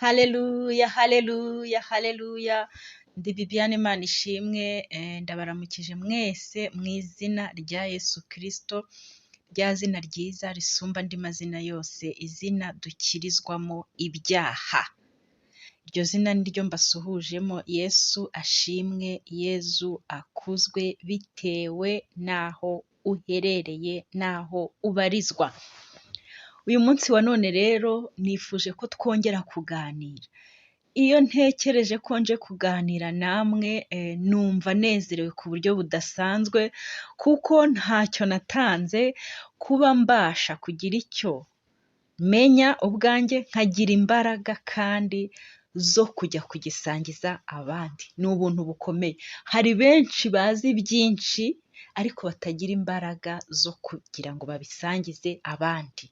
Haleluya, haleluya, haleluya! Ndi Bibiane Imanishimwe, ndabaramukije mwese mu izina rya Yesu Kristo, rya zina ryiza risumba andi mazina yose, izina dukirizwamo ibyaha. Iryo zina ni ryo mbasuhujemo, Yesu ashimwe, Yezu akuzwe, bitewe n'aho uherereye n'aho ubarizwa. Uyu munsi wa none rero nifuje ko twongera kuganira. Iyo ntekereje ko nje kuganira namwe numva nezerewe ku buryo budasanzwe, kuko ntacyo natanze kuba mbasha kugira icyo menya ubwanjye, nkagira imbaraga kandi zo kujya kugisangiza abandi. Ni ubuntu bukomeye. Hari benshi bazi byinshi ariko batagira imbaraga zo kugira ngo babisangize abandi.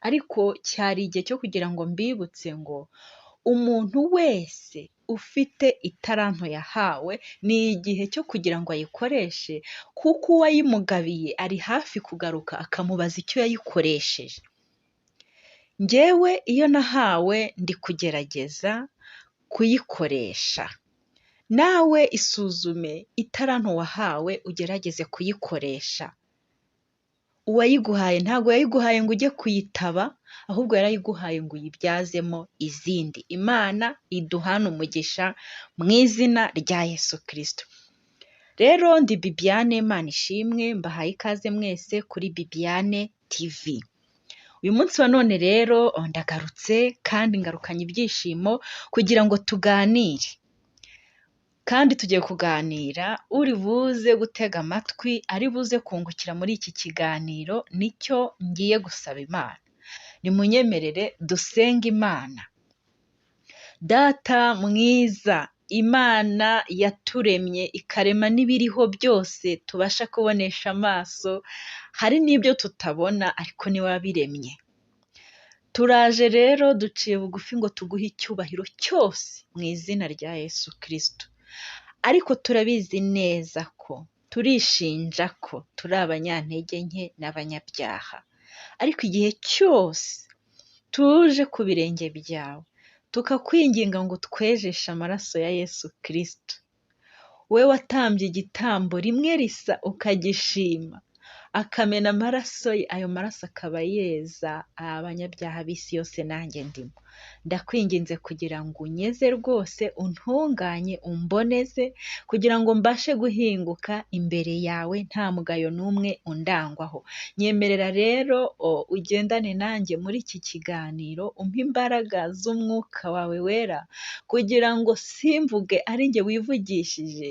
Ariko cyari igihe cyo kugira ngo mbibutse ngo umuntu wese ufite italanto yahawe, ni igihe cyo kugira ngo ayikoreshe, kuko uwayimugabiye ari hafi kugaruka akamubaza icyo yayikoresheje. Njyewe iyo nahawe ndi kugerageza kuyikoresha. Nawe isuzume italanto wahawe ugerageze kuyikoresha. Uwayiguhaye ntabwo yayiguhaye ngo ujye kuyitaba, ahubwo yarayiguhaye ngo uyibyazemo izindi. Imana iduhane umugisha mu izina rya Yesu Kristo. Rero ndi Bibiane Imanishimwe, mbahaye ikaze mwese kuri Bibiane TV. Uyu munsi wa none rero ndagarutse kandi ngarukanye ibyishimo kugira ngo tuganire. Kandi tugiye kuganira, uri buze gutega amatwi, ari buze kungukira muri iki kiganiro, nicyo ngiye gusaba Imana. Nimunyemerere dusenge Imana. Data mwiza, Imana yaturemye ikarema n'ibiriho byose tubasha kubonesha amaso, hari n'ibyo tutabona ariko niwe wabiremye. Turaje rero duciye bugufi ngo tuguhe icyubahiro cyose mu izina rya Yesu Kristo. Ariko turabizi neza ko turishinja ko turi abanyantege nke n'abanyabyaha. Ariko igihe cyose tuje ku birenge byawe, tukakwinginga ngo utwejeshe amaraso ya Yesu Kristo. We watambye igitambo rimwe risa ukagishima, akamena amaraso ye, ayo maraso akaba yeza abanyabyaha b'isi yose nanjye ndimo. Ndakwinginze kugira ngo unyeze rwose, untunganye, umboneze, kugira ngo mbashe guhinguka imbere yawe nta mugayo n'umwe undangwaho. Nyemerera rero ugendane nanjye muri iki kiganiro, umpe imbaraga z'umwuka wawe wera, kugira ngo simvuge ari njye wivugishije,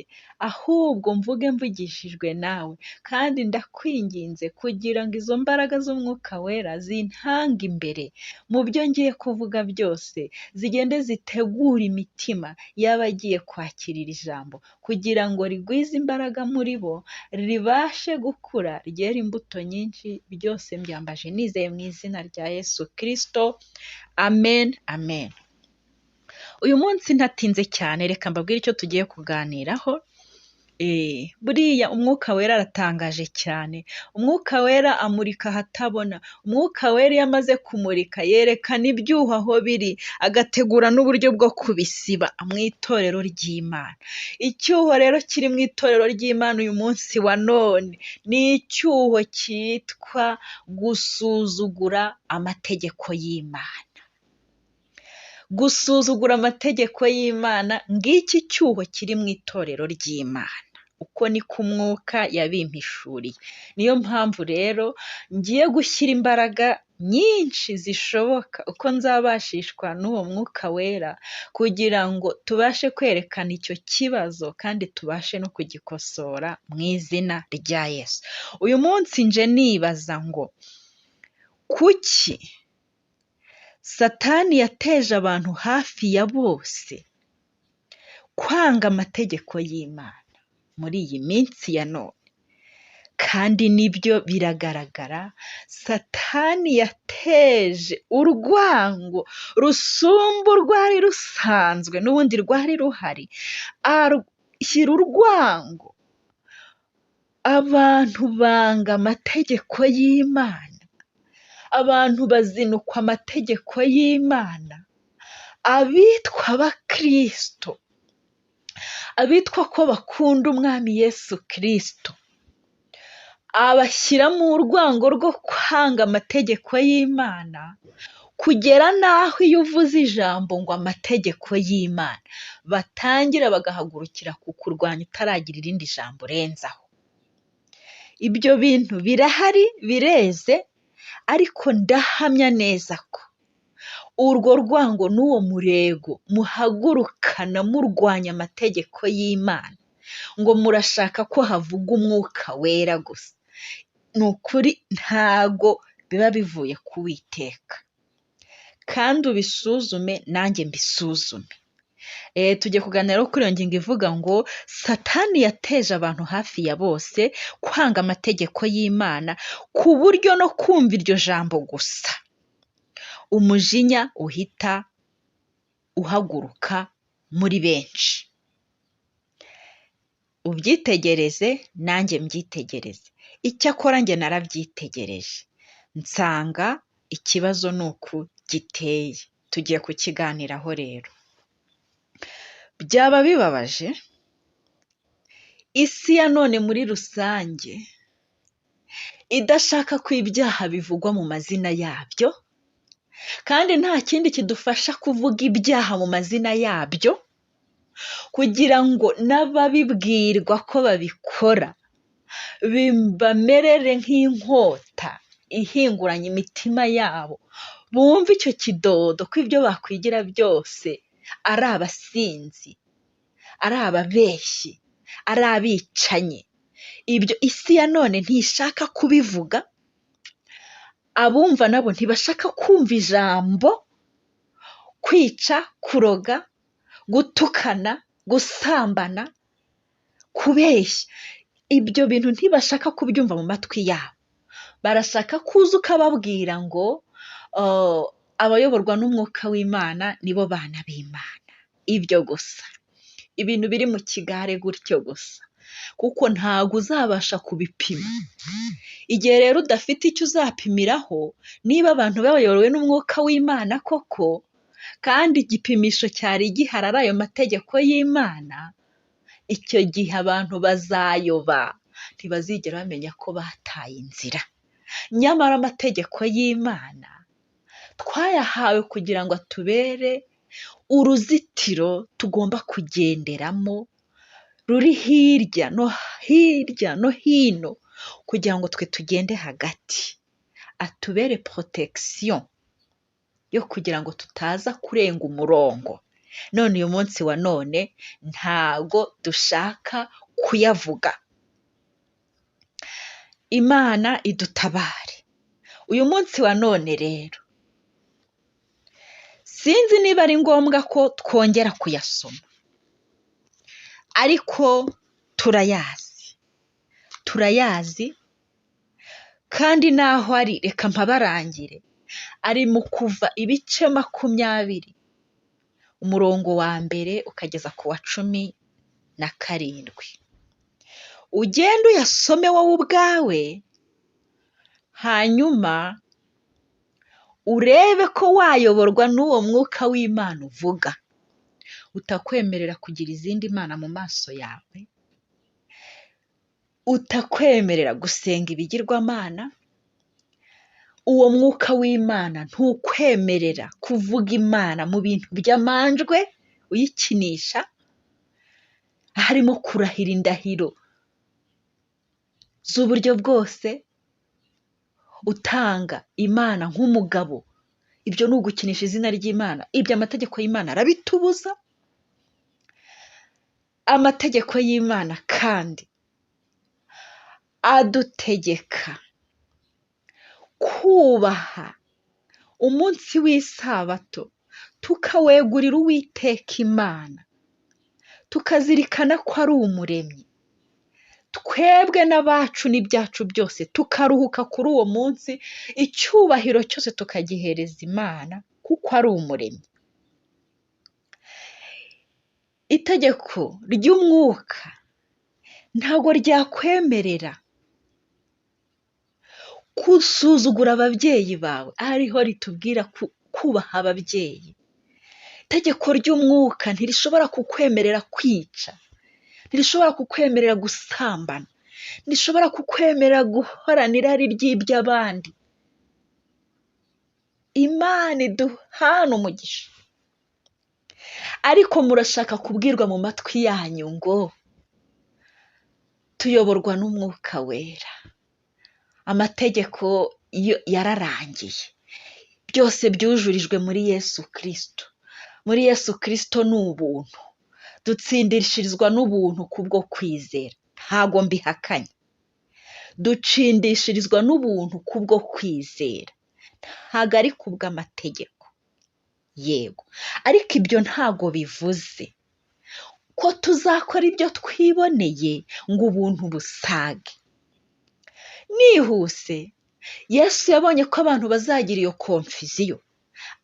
ahubwo mvuge mvugishijwe nawe. Kandi ndakwinginze kugira ngo izo mbaraga z'umwuka wera zintange imbere mu byo ngiye kuvuga byose, zigende zitegura imitima y'abagiye kwakira iri jambo, kugira ngo rigwize imbaraga muri bo, ribashe gukura, ryere imbuto nyinshi. Byose mbyambaje nizeye mu izina rya Yesu Kristo. Amen, amen. Uyu munsi ntatinze cyane, reka mbabwire icyo tugiye kuganiraho. Buriya umwuka wera aratangaje cyane. Umwuka wera amurika ahatabona. Umwuka wera iyo amaze kumurika yerekana ibyuho aho biri, agategura n'uburyo bwo kubisiba mu itorero ry'Imana. Icyuho rero kiri mu itorero ry'Imana uyu munsi wa none ni icyuho cyitwa gusuzugura amategeko y'Imana. Gusuzugura amategeko y'Imana, ngiki cyuho kiri mu itorero ry'Imana. Uko niko umwuka yabimpishuriye. Niyo mpamvu rero ngiye gushyira imbaraga nyinshi zishoboka uko nzabashishwa n'uwo mwuka wera, kugira ngo tubashe kwerekana icyo kibazo kandi tubashe no kugikosora mu izina rya Yesu. Uyu munsi nje nibaza ngo kuki Satani yateje abantu hafi ya bose kwanga amategeko y'Imana muri iyi minsi ya none? Kandi nibyo biragaragara, Satani yateje urwango rusumba urwari rusanzwe n'ubundi rwari ruhari, ashyira urwango, abantu banga amategeko y'Imana, abantu bazinukwa amategeko y'Imana, Abitwa abakristo, abitwa ko bakunda Umwami Yesu Kristo, abashyiramo urwango rwo kwanga amategeko y'Imana, kugera n'aho iyo uvuze ijambo ngo amategeko y'Imana, batangira bagahagurukira kukurwanya utaragira irindi jambo urenzaho. Ibyo bintu birahari, bireze, ariko ndahamya neza ko urwo rwango n'uwo murego muhagurukana murwanya amategeko y'Imana, ngo murashaka ko havuga umwuka wera gusa, ni ukuri ntago biba bivuye ku Uwiteka. Kandi ubisuzume nanjye mbisuzume. Tugiye kuganira kuri iyo ngingo ivuga ngo Satani yateje abantu hafi ya bose kwanga amategeko y'Imana, ku buryo no kumva iryo jambo gusa umujinya uhita uhaguruka muri benshi. Ubyitegereze nanjye mbyitegereze. Icyakora njye narabyitegereje, nsanga ikibazo ni uku giteye. Tugiye kukiganiraho rero. Byaba bibabaje isi ya none muri rusange idashaka ko ibyaha bivugwa mu mazina yabyo, kandi nta kindi kidufasha kuvuga ibyaha mu mazina yabyo, kugira ngo n'ababibwirwa ko babikora bamerere nk'inkota ihinguranya imitima yabo, bumve icyo kidodo ko ibyo bakwigira byose ari abasinzi, ari ababeshyi, ari abicanyi. Ibyo isi ya none ntishaka kubivuga, abumva nabo ntibashaka kumva ijambo kwica, kuroga, gutukana, gusambana, kubeshya. Ibyo bintu ntibashaka kubyumva mu matwi yabo. Barashaka ko uza ukababwira ngo abayoborwa n'umwuka w'Imana nibo bana b'Imana. Ibyo gusa. Ibintu biri mu kigare gutyo gusa. Kuko ntago uzabasha kubipima. Igihe rero udafite icyo uzapimiraho, niba abantu bayobowe n'umwuka w'Imana koko, kandi igipimisho cyari gihari ari ayo mategeko y'Imana, icyo gihe abantu bazayoba, ntibazigera bamenya ko bataye inzira. Nyamara amategeko y'Imana twayahawe kugira ngo atubere uruzitiro tugomba kugenderamo, ruri hirya no hirya no hino, kugira ngo twe tugende hagati, atubere protection yo kugira ngo tutaza kurenga umurongo. None uyu munsi wa none ntago dushaka kuyavuga. Imana idutabare. Uyu munsi wa none rero sinzi niba ari ngombwa ko twongera kuyasoma, ariko turayazi, turayazi kandi n'aho ari reka mpabarangire, ari mu Kuva ibice 20, umurongo wa 1 ukageza ku wa 17. Ugende uyasome wowe ubwawe, hanyuma urebe ko wayoborwa n'uwo mwuka w'Imana uvuga, utakwemerera kugira izindi mana mu maso yawe, utakwemerera gusenga ibigirwamana, uwo mwuka w'Imana ntukwemerera kuvuga Imana mu bintu by'amanjwe uyikinisha, harimo kurahira indahiro z'uburyo bwose, utanga Imana nk'umugabo, ibyo ni ugukinisha izina ry'Imana, ibyo amategeko y'Imana arabitubuza. Amategeko y'Imana kandi adutegeka kubaha umunsi w'isabato, tukawegurira Uwiteka Imana, tukazirikana ko ari umuremyi, twebwe n'abacu n'ibyacu byose tukaruhuka kuri uwo munsi, icyubahiro cyose tukagihereza Imana kuko ari umuremyi. Itegeko ry'umwuka ntabwo ryakwemerera gusuzugura ababyeyi bawe, ariho ritubwira kubaha ababyeyi. Itegeko ry'umwuka ntirishobora kukwemerera kwica, ntirishobora kukwemerera gusambana, ntirishobora kukwemerera guhorana irari ry'iby'abandi. Imana iduhana umugisha. Ariko murashaka kubwirwa mu matwi yanyu ngo tuyoborwa n'umwuka wera. Amategeko yararangiye, byose byujurijwe muri Yesu Kristo. Muri Yesu Kristo ni ubuntu, dutsindishirizwa n'ubuntu kubwo kwizera. Ntago mbihakanye, dutsindishirizwa n'ubuntu kubwo kwizera, ntago ari kubw'amategeko. Yego, ariko ibyo ntago bivuze ko tuzakora ibyo twiboneye ngo ubuntu busage. Nihuse, Yesu yabonye ko abantu bazagira iyo confusion,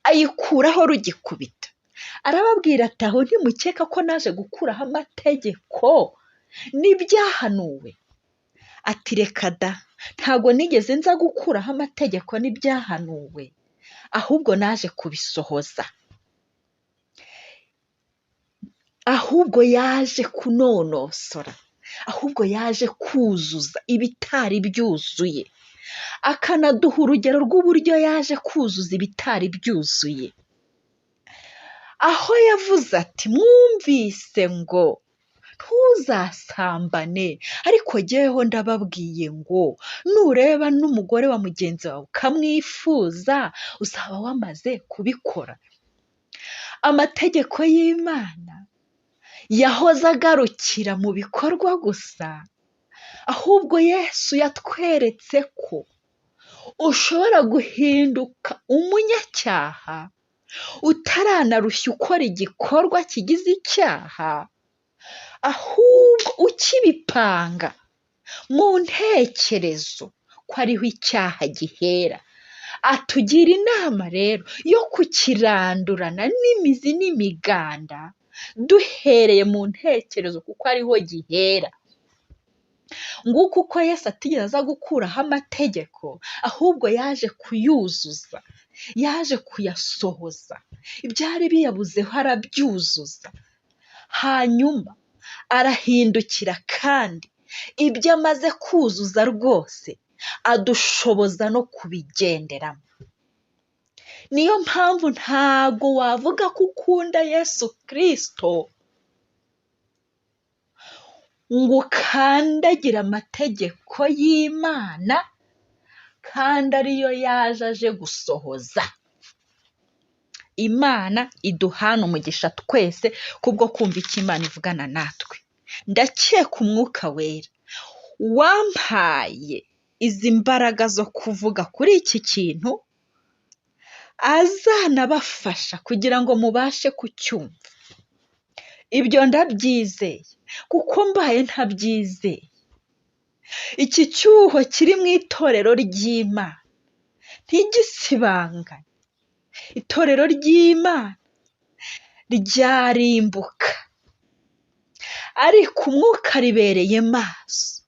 ayikuraho rugikubita. Arababwira ati aho ntimukeka ko naje gukuraho amategeko n'ibyahanuwe? Ati reka da, ntago nigeze nza gukuraho amategeko n'ibyahanuwe, ahubwo naje kubisohoza. Ahubwo yaje kunonosora, ahubwo yaje kuzuza ibitari byuzuye, akanaduha urugero rw'uburyo yaje kuzuza ibitari byuzuye. Aho yavuze ati mwumvise ngo ntuzasambane, ariko jyeweho ndababwiye ngo nureba n'umugore wa mugenzi wawe ukamwifuza, uzaba wamaze kubikora. Amategeko y'Imana yahoze agarukira mu bikorwa gusa, ahubwo Yesu yatweretse ko ushobora guhinduka umunyacyaha utaranarushya ukora igikorwa kigize icyaha, ahubwo ukibipanga mu ntekerezo ko ariho icyaha gihera. Atugira inama rero yo kukirandurana n'imizi n'imiganda, duhereye mu ntekerezo kuko ariho gihera. Nguko uko Yesu atigeze aza gukuraho amategeko, ahubwo yaje kuyuzuza, yaje kuyasohoza. Ibyari biyabuzeho arabyuzuza. Hanyuma arahindukira kandi ibyo amaze kuzuza rwose adushoboza no kubigenderamo. Niyo mpamvu ntago wavuga ko ukunda Yesu Kristo ngo ukandagire amategeko y'Imana kandi ariyo yaje aje gusohoza. Imana iduhana umugisha twese kubwo kumva icyo Imana ivugana natwe. Ndakeka umwuka wera wampaye izi mbaraga zo kuvuga kuri iki kintu, azanabafasha kugira ngo mubashe kucyumva. Ibyo ndabyizeye, kuko mbaye ntabyizeye, iki cyuho kiri mu itorero ry'Imana ntigisibangane. Itorero ry'Imana ryarimbuka, ariko umwuka ribereye maso.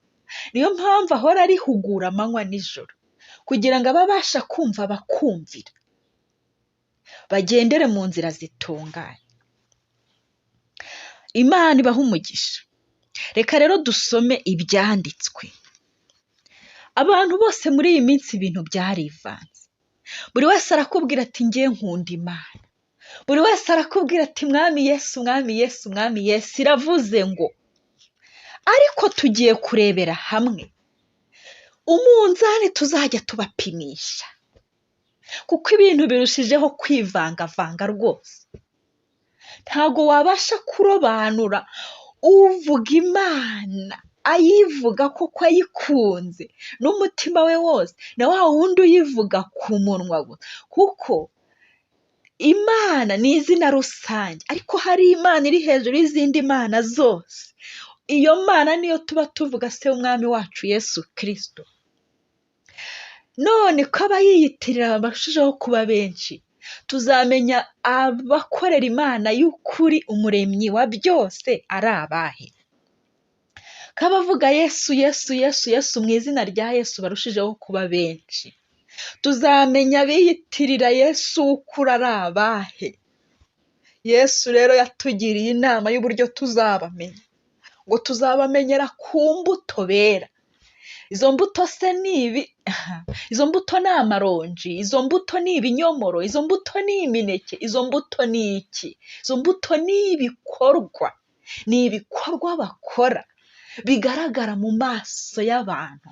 Niyo mpamvu ahora arihugura amanywa nijoro, kugira ngo ababasha kumva bakumvira, bagendere mu nzira zitunganye. Imana ibahe umugisha. Reka rero dusome ibyanditswe. Abantu bose muri iyi minsi ibintu byarivanze. Buri wese arakubwira ati ngiye nkunda Imana. Buri wese arakubwira ati Mwami Yesu, Mwami Yesu, Mwami Yesu. Iravuze ngo, ariko tugiye kurebera hamwe umunzani tuzajya tubapimisha, kuko ibintu birushijeho kwivangavanga rwose. Ntago wabasha kurobanura uvuga Imana ayivuga koko ayikunze n'umutima we wose, na wa wundi uyivuga ku munwa gusa, kuko Imana ni izina rusange, ariko hari Imana iri hejuru y'izindi mana zose. Iyo Mana niyo tuba tuvuga, se w'Umwami wacu Yesu Kristo. None ko abayiyitirira barushijeho kuba benshi, tuzamenya abakorera Imana y'ukuri, umuremyi wa byose ari abahe? Ko abavuga Yesu, Yesu, Yesu, Yesu mu izina rya Yesu barushijeho kuba benshi, tuzamenya abiyitirira Yesu w'ukuri ari abahe? Yesu rero yatugiriye inama y'uburyo tuzabamenya, ngo tuzabamenyera ku mbuto bera. Izo mbuto se ni ibi? Izo mbuto ni amaronji, izo mbuto ni ibinyomoro, izo mbuto ni imineke, izo mbuto ni iki? Izo mbuto ni ibikorwa, ni ibikorwa bakora bigaragara mu maso y'abantu.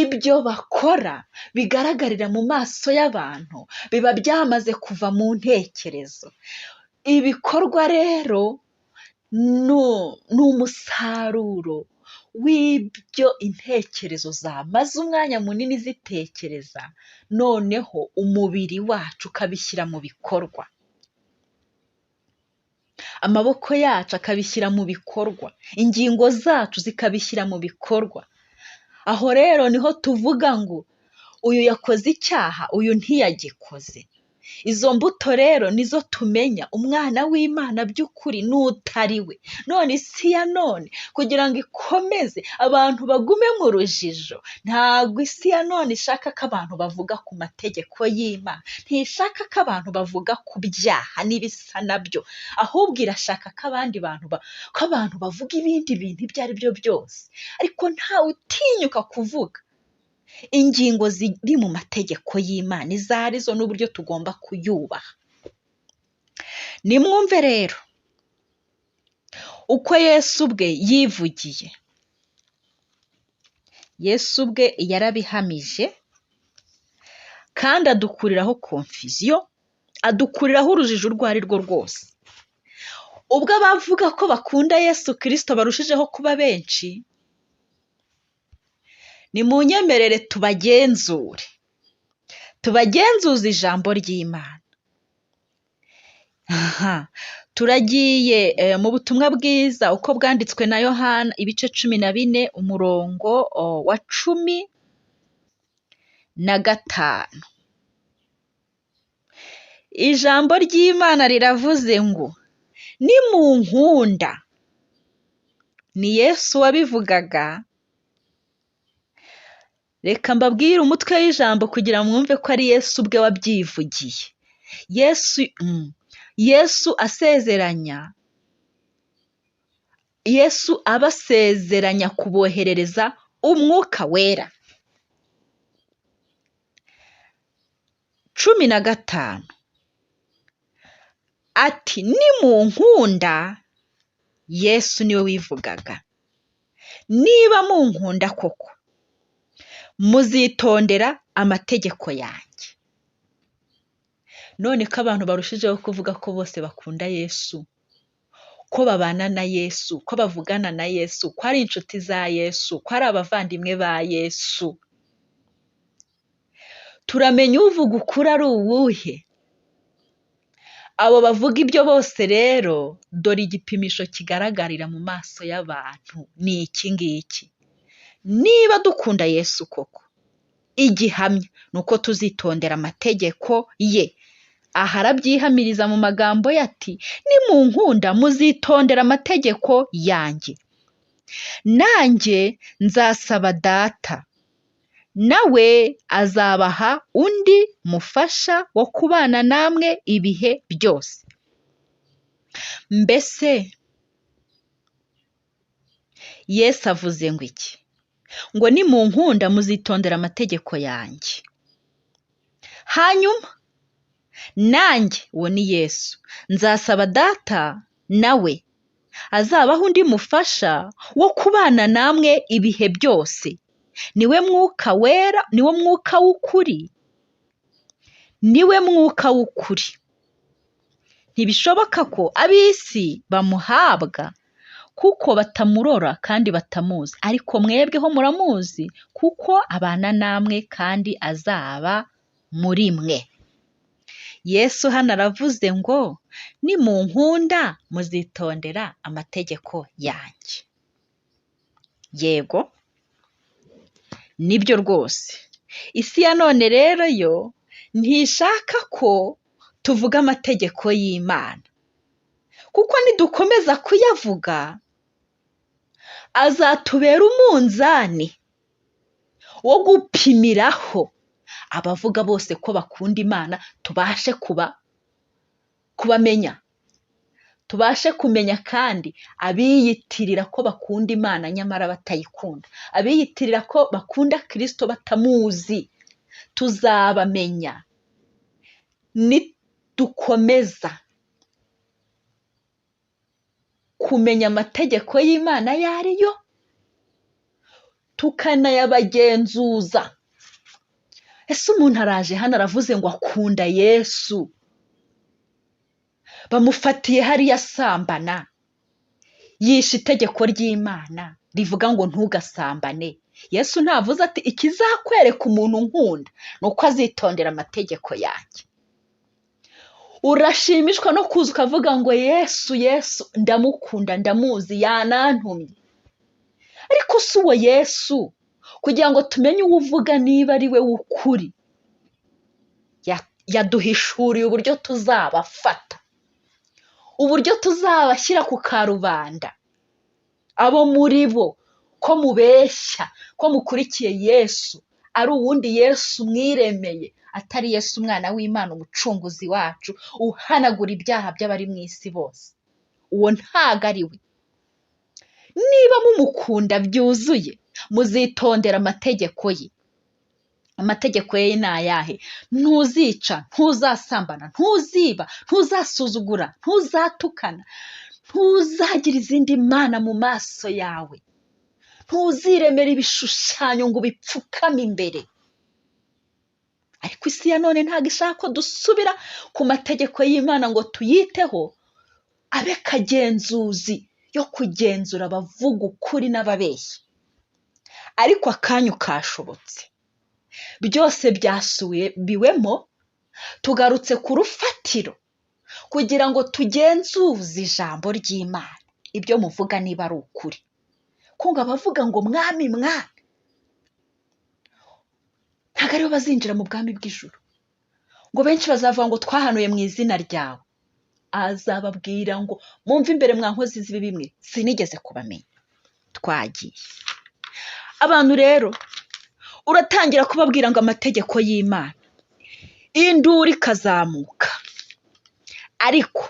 Ibyo bakora bigaragarira mu maso y'abantu biba byamaze kuva mu ntekerezo. Ibikorwa rero ni umusaruro w'ibyo intekerezo zamaze umwanya munini zitekereza, noneho umubiri wacu ukabishyira mu bikorwa. Amaboko yacu akabishyira mu bikorwa, ingingo zacu zikabishyira mu bikorwa. Aho rero niho tuvuga ngo uyu yakoze icyaha, uyu ntiyagikoze. Izo mbuto rero nizo tumenya umwana w'Imana by'ukuri n'utari we. None isi ya none kugira ngo ikomeze abantu bagume mu rujijo, ntabwo isi ya none ishaka ko abantu bavuga ku mategeko y'Imana, ntishaka ko abantu bavuga ku byaha n'ibisa nabyo, ahubwo irashaka ko abandi bantu ko abantu bavuga ibindi bintu ibyo ari byo byose, ariko ntawe utinyuka kuvuga ingingo ziri mu mategeko y'Imana izo arizo n'uburyo tugomba kuyubaha. Nimwumve rero uko Yesu ubwe yivugiye. Yesu ubwe yarabihamije kandi adukuriraho confusion, adukuriraho urujijo urwo ari rwo rwose. Ubwo abavuga ko bakunda Yesu Kristo barushijeho kuba benshi, nimunyemerere tubagenzure, tubagenzuze ijambo ry'Imana. Aha turagiye mu butumwa bwiza uko bwanditswe na Yohana ibice 14 umurongo wa 15. Ijambo ry'Imana riravuze ngo nimunkunda, ni Yesu wabivugaga. Reka mbabwire umutwe w'ijambo kugira mwumve ko ari Yesu ubwe wabyivugiye. Yesu asezeranya, Yesu abasezeranya kuboherereza umwuka wera. 15 ati nimunkunda, Yesu niwe wivugaga, niba munkunda koko muzitondera amategeko yanjye. None ko abantu barushijeho kuvuga ko bose bakunda Yesu, ko babana na Yesu, ko bavugana na Yesu, ko ari inshuti za Yesu, ko ari abavandimwe ba Yesu, turamenya uvuga ukuri ari uwuhe? Abo bavuga ibyo bose rero, dore igipimisho kigaragarira mu maso y'abantu ni iki ngiki: niba dukunda Yesu koko, igihamya ni uko tuzitondera amategeko ye. Aha arabyihamiriza mu magambo ye ati nimunkunda muzitondera amategeko yanjye, nanjye nzasaba Data, nawe azabaha undi mufasha wo kubana namwe ibihe byose. Mbese Yesu avuze ngo iki? Ngo nimunkunda muzitondera amategeko yanjye, hanyuma nanjye, uwo ni Yesu, nzasaba Data, nawe azabaho undi mufasha wo kubana namwe ibihe byose. Niwe mwuka wera, niwo mwuka w'ukuri, niwe mwuka w'ukuri. Ntibishoboka ko ab'isi bamuhabwa kuko batamurora kandi batamuzi, ariko mwebweho muramuzi kuko abana namwe kandi azaba muri mwe. Yesu hano aravuze ngo nimunkunda muzitondera amategeko yanjye. Yego, nibyo rwose. Isi ya none rero yo ntishaka ko tuvuga amategeko y'Imana, kuko nidukomeza kuyavuga azatubera umunzani wo gupimiraho abavuga bose ko bakunda Imana, tubashe kubamenya. Tubashe kumenya kandi abiyitirira ko bakunda Imana nyamara batayikunda, abiyitirira ko bakunda Kristo batamuzi. Tuzabamenya nidukomeza kumenya amategeko y'Imana ayo ari yo, tukanayabagenzuza. Ese umuntu araje hano aravuze ngo akunda Yesu, bamufatiye hariya asambana, yishe itegeko ry'Imana rivuga ngo ntugasambane. Yesu ntavuze ati ikizakwereka umuntu nkunda ni uko azitondera amategeko yanjye. Urashimishwa no kuza ukavuga ngo Yesu, Yesu ndamukunda, ndamuzi, yanantumye. Ariko si uwo Yesu, kugira ngo tumenye uwo uvuga niba ari we w'ukuri, yaduhishuriye uburyo tuzabafata, uburyo tuzabashyira ku karubanda, abo muri bo ko mubeshya, ko mukurikiye Yesu, ari uwundi Yesu mwiremeye, atari Yesu umwana w'Imana umucunguzi wacu, uhanagura ibyaha by'abari mu isi bose. Uwo ntago ari we. Niba mumukunda byuzuye, muzitondera amategeko ye. Amategeko ye ni ayahe? Ntuzica, ntuzasambana, ntuziba, ntuzasuzugura, ntuzatukana, ntuzagira izindi mana mu maso yawe, ntuziremera ibishushanyo ngo ubipfukame imbere. Ariko isi ya none ntabwo ishaka ko dusubira ku mategeko y'Imana ngo tuyiteho, abe kagenzuzi yo kugenzura abavuga ukuri n'ababeshya. Ariko akanyu kashobotse, byose byasubiwemo, tugarutse ku rufatiro kugira ngo tugenzuze ijambo ry'Imana, ibyo muvuga niba ari ukuri. Kunga abavuga ngo mwami mwami, ntabwo aribo bazinjira mu bwami bw'ijuru. Ngo benshi bazavuga ngo twahanuye mu izina ryawe, azababwira ngo mumve imbere mwa nkozi z'ibibi mwe, sinigeze kubamenya. Twagiye. Abantu rero uratangira kubabwira ngo amategeko y'Imana, induru ikazamuka. Ariko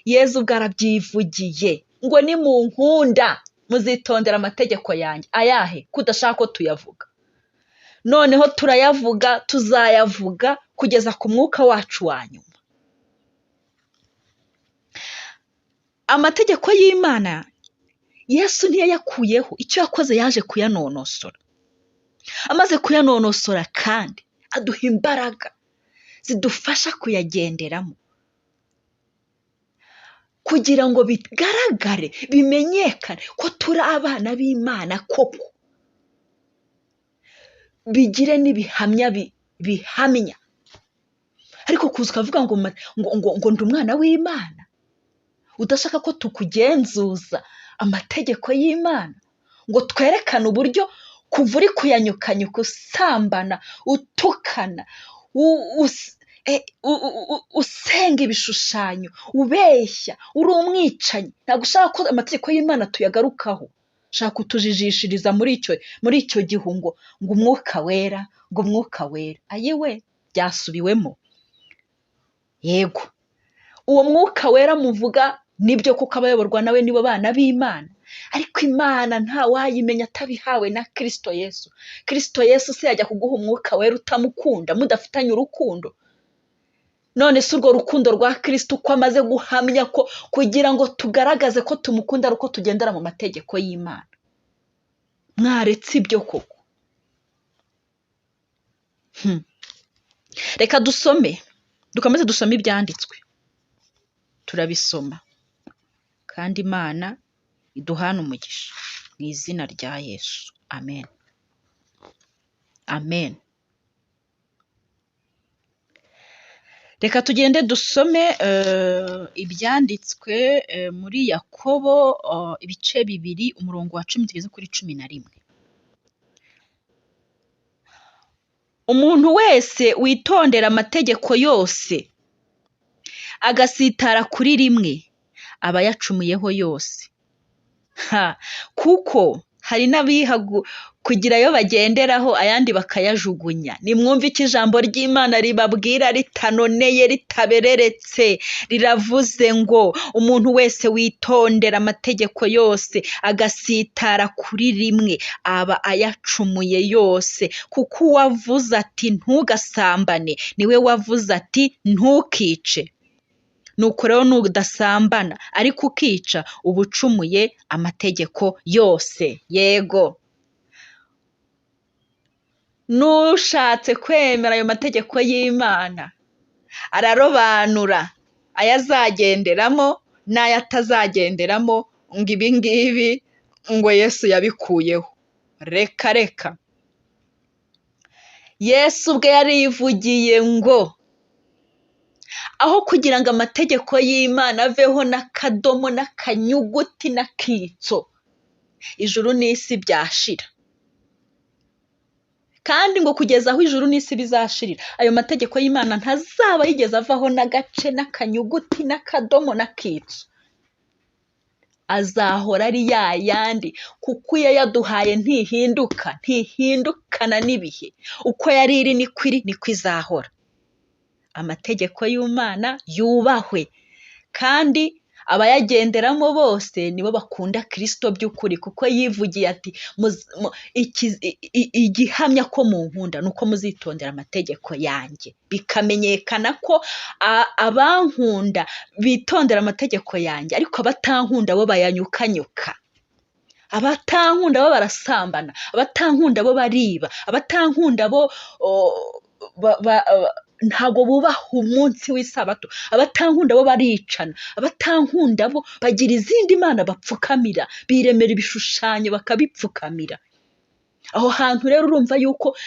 Yezu ubwo arabyivugiye ngo nimunkunda muzitondera amategeko yanjye. Ayahe? Kudashaka ko tuyavuga. Noneho turayavuga, tuzayavuga kugeza ku mwuka wacu wa nyuma. Amategeko y'Imana Yesu ntiyayakuyeho, icyo yakoze yaje kuyanonosora. Amaze kuyanonosora kandi aduha imbaraga zidufasha kuyagenderamo, kugira ngo bigaragare, bimenyekane ko turi abana b'Imana koko, bigire n'ibihamya bihamya. Ariko kuza ukavuga ngo ngo ndi umwana w'Imana, udashaka ko tukugenzuza amategeko y'Imana, ngo twerekane uburyo kuva uri kuyanyukanyuka, usambana, utukana, usenga ibishushanyo, ubeshya, uri umwicanyi. Ntabwo ushaka ko amategeko y'Imana tuyagarukaho, ushaka kutujijishiriza muri icyo gihu ngo umwuka wera, ngo umwuka wera. Ayiwe, byasubiwemo. Yego, uwo mwuka wera muvuga nibyo, kuko abayoborwa nawe nibo bana b'Imana. Ariko Imana nta wayimenya atabihawe na Kristo Yesu. Kristo Yesu se yajya kuguha umwuka wera utamukunda, mudafitanye urukundo? None se urwo rukundo rwa Kristo uko amaze guhamya ko kugira ngo tugaragaze ko tumukunda ari uko tugendera mu mategeko y'Imana? Mwaretse ibyo koko? Reka dusome, dukomeze dusome ibyanditswe. Turabisoma kandi Imana iduhane umugisha mu izina rya Yesu. Amen. Amen. Reka tugende dusome ibyanditswe muri Yakobo ibice 2 umurongo wa 10 tugeze kuri 11. Umuntu wese witondera amategeko yose agasitara kuri rimwe aba yacumuyeho yose. Kuko Hari n'abiha kugira ayo bagenderaho ayandi bakayajugunya. Nimwumve icyo ijambo ry'Imana ribabwira ritanoneye, ritabereretse. Riravuze ngo umuntu wese witondera amategeko yose agasitara kuri rimwe aba ayacumuye yose. Kuko uwavuze ati ntugasambane niwe wavuze ati ntukice. Nuko rero nudasambana ariko ukica uba ucumuye amategeko yose. Yego, n'ushatse kwemera ayo mategeko y'Imana ararobanura ayo azagenderamo n'ayo atazagenderamo, ngo ibi ngibi ngo Yesu yabikuyeho. Reka reka, Yesu ubwe yarivugiye ngo aho kugira ngo amategeko y'Imana aveho n'akadomo n'akanyuguti n'akitso, ijuru n'isi byashira. Kandi ngo kugeza aho ijuru n'isi bizashirira, ayo mategeko y'Imana ntazaba yigeze avaho n'agace n'akanyuguti n'akadomo n'akitso. Azahora ari ya yandi, kuko iyo yaduhaye ntihinduka, ntihindukana n'ibihe. Uko yari iri niko iri, niko izahora. Amategeko y'Imana yubahwe, kandi abayagenderamo bose nibo bakunda Kristo by'ukuri, kuko yivugiye ati igihamya ko munkunda ni uko muzitondera amategeko yanjye. Bikamenyekana ko abankunda bitondera amategeko yanjye, ariko abatankunda bo bayanyukanyuka. Abatankunda bo barasambana, abatankunda bo bariba, abatankunda bo ntabwo bubaha umunsi w'isabato, abatankunda bo baricana, abatankunda bo bagira izindi mana bapfukamira, biremera ibishushanyo bakabipfukamira. Aho hantu rero urumva yuko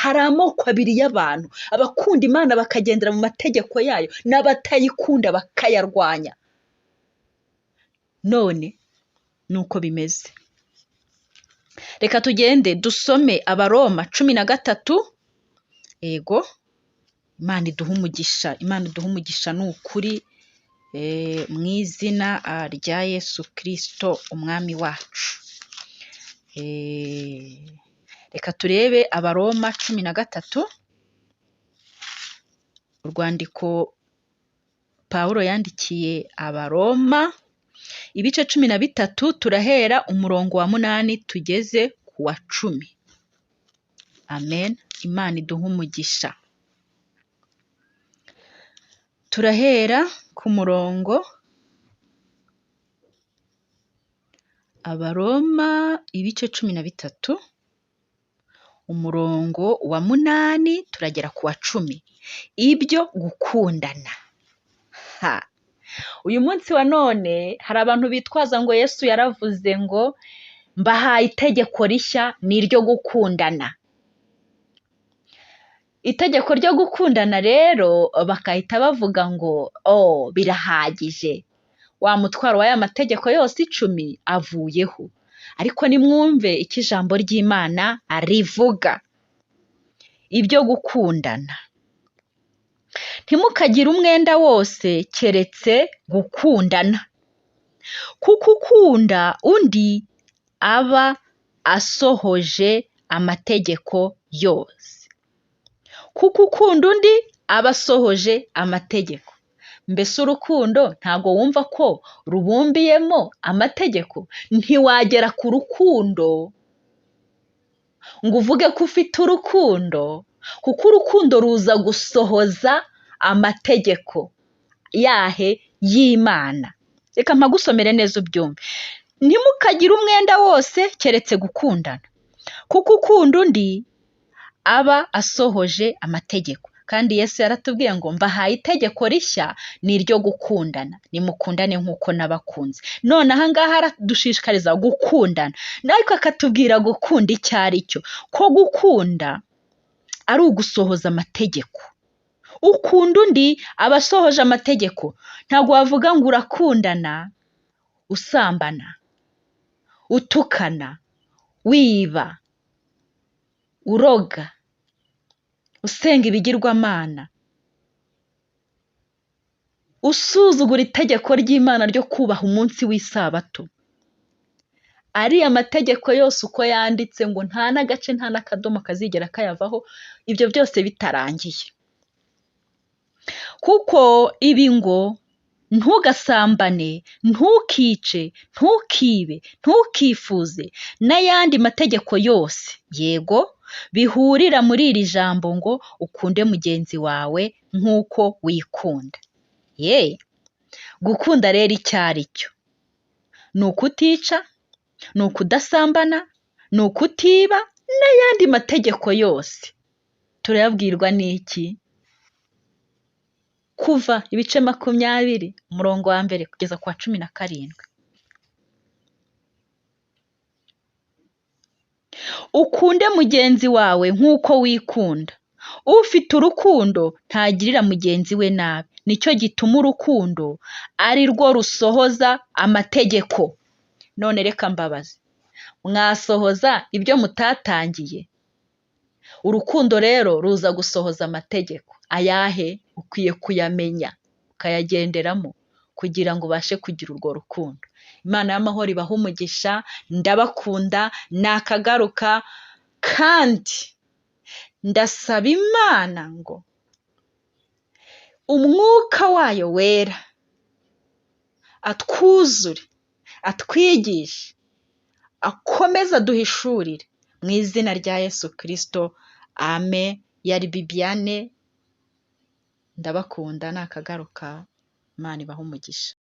hari amoko abiri y'abantu, abakunda Imana bakagendera mu mategeko yayo n'abatayikunda bakayarwanya. None nuko bimeze. Reka tugende dusome Abaroma 13. Yego, Imana iduhe umugisha, Imana iduhe umugisha ni ukuri, mu izina rya Yesu Kristo umwami wacu. Reka turebe Abaroma 13, urwandiko Pawulo yandikiye Abaroma, ibice 13, turahera umurongo wa 8 tugeze ku wa 10. Amen. Imana iduhe umugisha. Turahera ku murongo Abaroma ibice 13, umurongo wa 8 turagera ku wa 10. Ibyo gukundana. Uyu munsi wa none hari abantu bitwaza ngo Yesu yaravuze ngo mbahaye itegeko rishya ni iryo gukundana. Itegeko ryo gukundana rero bakahita bavuga ngo oh birahagije, wa mutwaro w'aya mategeko yose 10 avuyeho. Ariko nimwumve icyo ijambo ry'Imana rivuga. Ibyo gukundana. Ntimukagire umwenda wose keretse gukundana, kuko ukunda undi aba asohoje amategeko yose. Kuko ukunda undi aba asohoje amategeko. Mbese urukundo ntabwo wumva ko rubumbiyemo amategeko? Ntiwagera ku rukundo ngo uvuge ko ufite urukundo, kuko urukundo ruza gusohoza amategeko yahe y'Imana. Reka mpagusomere neza ubyumve. Ntimukagire umwenda wose keretse gukundana, kuko ukunda undi aba asohoje amategeko. Kandi Yesu yaratubwiye ngo mbahaye itegeko rishya ni iryo gukundana, nimukundane nk'uko nabakunze. None aha ngaha aradushishikariza gukundana, ariko akatubwira gukunda icyo ari cyo, ko gukunda ari ugusohoza amategeko. Ukunda undi aba asohoje amategeko. Ntabwo wavuga ngo urakundana usambana, utukana, wiba, uroga, usenga ibigirwamana, usuzugura itegeko ry'Imana ryo kubaha umunsi w'isabato. Ariya mategeko yose uko yanditse ngo nta n'agace nta n'akadomo kazigera kayavaho, ibyo byose bitarangiye. Kuko ibi ngo ntugasambane, ntukice, ntukibe, ntukifuze n'ayandi mategeko yose, yego bihurira muri iri jambo ngo ukunde mugenzi wawe nk'uko wikunda. Ye gukunda rero icyo ari cyo ni ukutica, ni ukudasambana, ni ukutiba n'ayandi mategeko yose. Turayabwirwa n'iki? Kuva ibice 20 umurongo wa 1 kugeza ku wa 17. Ukunde mugenzi wawe nk'uko wikunda. Ufite urukundo ntagirira mugenzi we nabi. Nicyo gituma urukundo ari rwo rusohoza amategeko. None reka mbabaze, mwasohoza ibyo mutatangiye? Urukundo rero ruza gusohoza amategeko. Ayahe? Ukwiye kuyamenya ukayagenderamo kugira ngo ubashe kugira urwo rukundo. Imana y'amahoro ibahe umugisha, ndabakunda, nakagaruka, kandi ndasaba Imana ngo umwuka wayo wera atwuzure, atwigishe, akomeze aduhishurire mu izina rya Yesu Kristo, amen. Yari Bibiane, ndabakunda, nakagaruka, Imana ibahe umugisha.